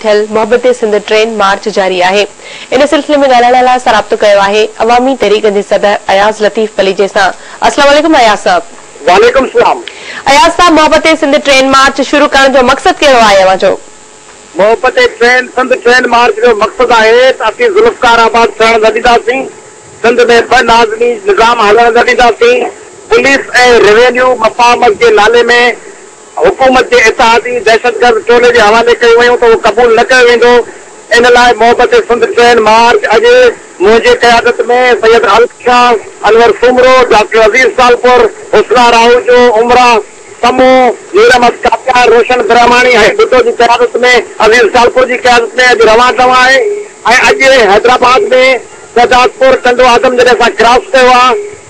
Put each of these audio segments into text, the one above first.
ٿيل محبت Sindh train march جاري آهي. ان سلسلي ۾ ڳالهائڻ لاء اسان رابطو ڪيو آهي عوامي تحريڪ جي صدر اياز لطيف پليجي سان. السلام عليڪم اياز صاحب. وعليڪم السلام. اياز صاحب محبت سنڌ ٽرين مارچ شروع ڪرڻ جو مقصد ڪهڙو آهي اوهان جو؟ محبت ٽرين سنڌ ٽرين مارچ جو مقصد آهي ته اسين ذوالفقار آباد ٺهڻ نه ڏينداسين، سنڌ ۾ ٻه ناظمي نظام هلڻ نه ڏينداسين، پوليس ۽ روينيو مفاهمت جي نالي ۾ حڪومت جي اتحادي دهشتگرد ٽولي جي حوالي ڪيون ويون ته اهو قبول نه ڪيو ويندو، ان لاء محبت سنڌ ٽرين مارچ اڄ منهنجي قيادت ۾ سيد علي شاهه، انور سومرو، ڊاڪٽر عزيز ٽالپر، حسنا راهوجو، عمرا سمون، نور احمد ڪاتيار، روشن برهماڻي ۽ ڀٽو جي قيادت ۾ عزيز ٽالپر جي قيادت ۾ اڄ روان دوان آهي ۽ اڄ حيدرآباد ۾ شهدادپور، ٽنڊو آدم جڏهن اسان ڪراس ڪيو آ،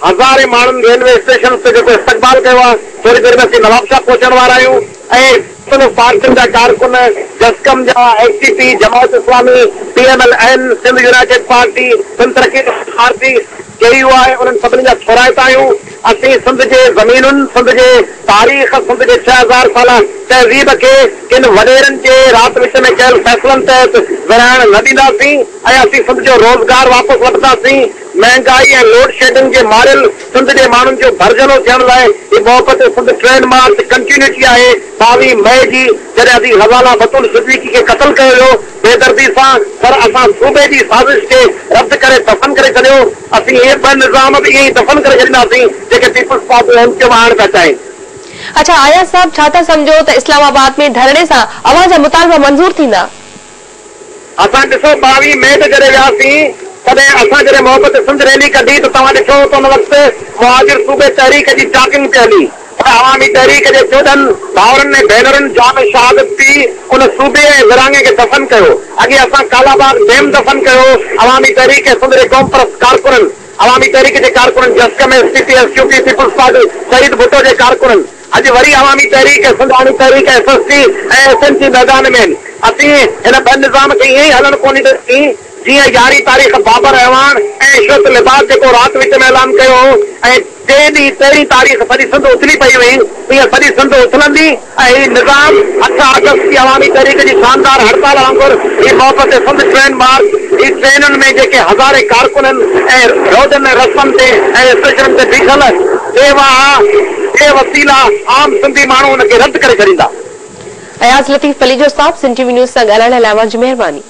هزارين ماڻهن ريلوي اسٽيشنز تي جيڪو استقبال ڪيو آ، ٿوري دير ۾ اسين نوابشاهه پهچڻ وارا آهيون ۽ مختلف پارٽين جا ڪارڪن، جسقم جا، S T P, Jamaat Islami, P M L N, Sindh United Party, Sindh Taraqi Party, J U I انهن سڀني جا ٿورائتا آهيون. اسين سنڌ جي زمينن، سنڌ جي تاريخ، سنڌ جي 6000 سالا تهذيب کي ڪن وڏيرن جي رات وچ ۾ ڪيل فيصلن تحت ورهائڻ نه ڏينداسين ۽ اسين سنڌ جو روزگار واپس وٺنداسين. مهنگائي ۽ لوڊشيڊنگ جي ماريل سنڌ جي ماڻهن جو ڀرجهلو ٿيڻ لاء هي محبت سنڌ ٽرين مارچ ڪنٽينيوٽي آهي 22 مئي جي جڏهن ادي غزالا بتول صديقي کي قتل ڪيو ويو بيدردي سان پر اسان صوبي جي سازش کي رد ڪري دفن ڪري ڇڏيو اسين اهي ٻه نظام به ائين ئي دفن ڪري ڇڏينداسين جيڪي پيپلز پارٽي ۽ ايم ڪيو آڻڻ پيا چاهين. اڇا اياز صاحب ڇا ٿا سمجهو ته اسلام آباد ۾ ڌرڻي سان اوهان جا مطالبا منظور ٿيندا؟ اسان ڏسو 22 مئي تي جڏهن وياسين تڏهن اسان جڏهن محبت سنڌ ريلي ڪڍي ته توهان ڏٺو ته ان وقت مهاجر صوبي تحريڪ جي چاڪنگ پئي هلي پر عوامي تحريڪ جي 14 ڀائرن ۽ ڀينرن جام شهادت پي ان صوبي ۽ ورهاڱي کي دفن ڪيو. اڳي اسان ڪالاباغ ڊيم دفن ڪيو عوامي تحريڪ ۽ سنڌ جي قومپرست ڪارڪنن عوامي تحريڪ جي ڪارڪنن جسقم S T P S Q P Peoples Party شهيد ڀٽو جي ڪارڪنن اڄ وري عوامي تحريڪ، سنڌاڻي تحريڪ، S S T ۽ S M T ميدان ۾ آهن. اسين هن ٻه نظام کي ائين ئي هلڻ ڪونه ڏينداسين، جيئن 11 تاريخ بابر اعواڻ ۽ عشرت العباد جيڪو رات وچ ۾ اعلان ڪيو هو ۽ ٽئين ڏينهن 13 تاريخ سڄي سنڌ اٿلي پئي هئي، تيئن سڄي سنڌ اٿلندي ۽ هي نظام 8 آگسٽ جي عوامي تحريڪ جي شاندار هڙتال وانگر هي محبت سنڌ ٽرين مارچ، هي ٽرينن ۾ جيڪي هزارين ڪارڪنن ۽ روڊن ۽ رستن تي ۽ اسٽيشنن تي بيٺل بي واها، بي وسيلا عام سنڌي ماڻهو ان کي رد ڪري ڇڏيندا. اياز لطيف پليجو صاحب سنڌ ٽي وي نيوز سان ڳالهائڻ لاء اوهان جي مهرباني.